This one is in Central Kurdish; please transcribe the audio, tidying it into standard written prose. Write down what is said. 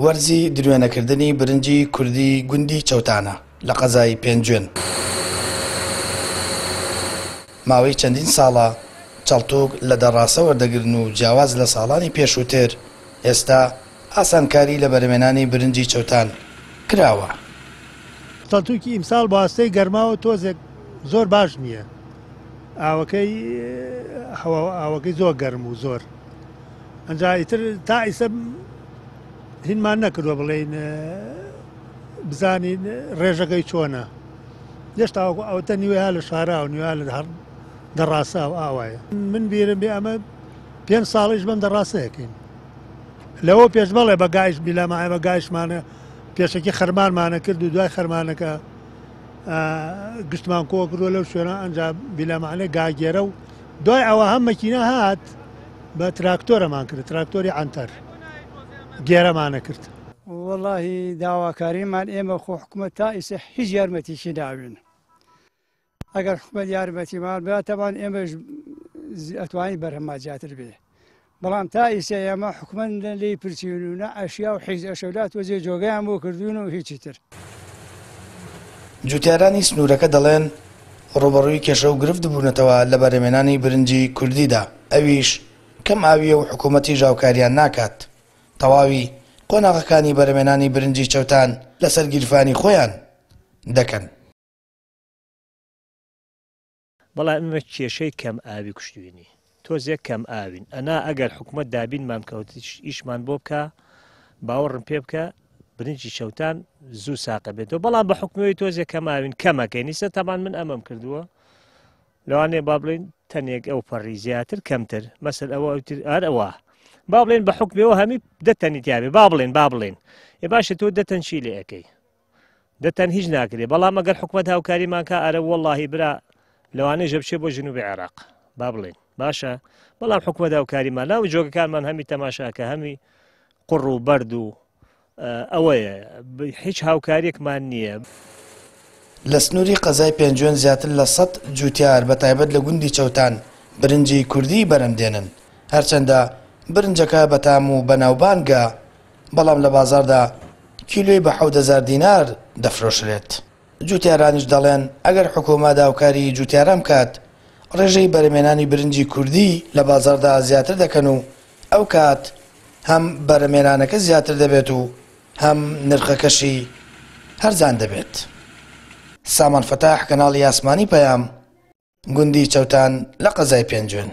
وەرزی دروێنەکردنی برنجی کوردی گوندی چەوتانە لە قەزای پێنجوێن. ماوەی چەندین ساڵە چەڵتوک لە دەڕاسە وەردەگرن و جیاواز لە ساڵانی پێشووتر ئێستا ئاسانکاری لە بەرهەمێنانی برنجی چەوتان کراوە. چەڵتوکی ئیمساڵ بەواستەی گەرماوە تۆزێک زۆر باش نییە ئاوەکەی هەوا ئاوەکەی زۆر گەرم و زۆر ئەجا ئیتر تا ئیسە هینمان نەکردوە بڵێین بزانین ڕێژەکەی چۆنە هێشتا وەکو ئەوتە نیوەیە لە شارا و نیوە لە هەر دەڕاسا و ئاوایە من بیرم بێ ئەمە پێنج ساڵیش بەم دەڕاسەیەکەین لەوە پێش بەڵێ بە گایش بیلامایە بە گایشمانە پێشەکی خەرمانمانە کرد و دوای خەرمانەکە گشتمان کۆ کردووە لەو شوێنە ئەنجا بیلامانە گاگێرە و دوای ئەوە هەم مەکینە هات بە تراکتۆرەمان کرد تراکتۆری عەنتەر گێرەمانە کرد. وەڵاهی داواکاریمان ئێمە خۆ حکومەت تا ئیسە هیچ یارمەتیکی ناوین ئەگەر حکومەت یارمەتیمان با تەبان ئێمەش ئەتوانین بەرهەممان زیاتر بێ بەڵام تا ئیسە ئێمە حکومەت نە لێی پرسیون و نە ئەشیا و حیز ئەشەولا تۆزێ جۆگەیان بۆ کردوون و هیچی تر. جوتیارانی سنوورەکە دەڵێن، ڕووبەڕووی کێشە و گرفت بوونەتەوە لە بەرهەمێنانی برنجی کوردیدا، ئەویش کەم ئاوییە و حکوومەتیش هاوکاریان ناکات، تەواوی قۆناغەکانی بەرهەمێنانی برنجی چەوتان لەسەر گیرفانی خۆیان دەکەن. بەڵام ئێمە کێشەی کەم ئاوی کوشتوینی تۆزێک کەم ئاوین ئەنا ئەگەر حکومەت دابینمان بکەوت ئیشمان بۆ بکە باوەڕم پێ بکە برنجی چەوتان زوو ساقە بێتەوە بەڵام بە حکومەوەی تۆزێک کەماوین کەمەکەی نیسە تەمان من ئەمەم کردووە لەوانەیە با بڵین تەنێک ئەو پەڕی زیاتر کەمتر مەسەر ئەوە ئەوتر ئەر ئەوە با بڵێن بە حکمەوە هەمی دەتەنی تیاێ با بڵێن با بڵێن ێ باشە تۆ دەتەن چی لێ ئەەکەی دەتەن هیچ ناکرێ بەڵام ئەگەر حکومەت هاوکاریمان کا ئەرە وەڵاهی برا لەوانەیە بچێ بۆ جنوبی عێراق با بڵێن باشە بەڵام حکومەت هاوکاریمان لا و جۆگەکانمان هەمی تەماشاکە هەمی قوڕ و بەرد و ئەوەیە هیچ هاوکاریەکمان نییە. لە سنووری قەزای پێنجوێن زیاتر لە سەت جووتیار بە تایبەت لە گوندی چەوتان برنجی کوردی بەرهەم دێنن، هەرچەندە برنجەکە بەتام و بەناوبانگە، بەڵام لە بازاڕدا کیلۆی بە 7000 دینار دەفرۆشرێت. جوتیارانیش دەڵێن، ئەگەر حکومەت هاوکاری جوتیاران بکات، ڕێژەی بەرهەمێنانی برنجی کوردی لە بازاڕدا زیاتر دەکەن و ئەوکات هەم بەرهەمێنانەکە زیاتر دەبێت و هەم نرخەکەشی هەرزان دەبێت. سامان فەتاح، کەناڵی ئاسمانی پەیام، گوندی چەوتان لە قەزای پێنجوێن.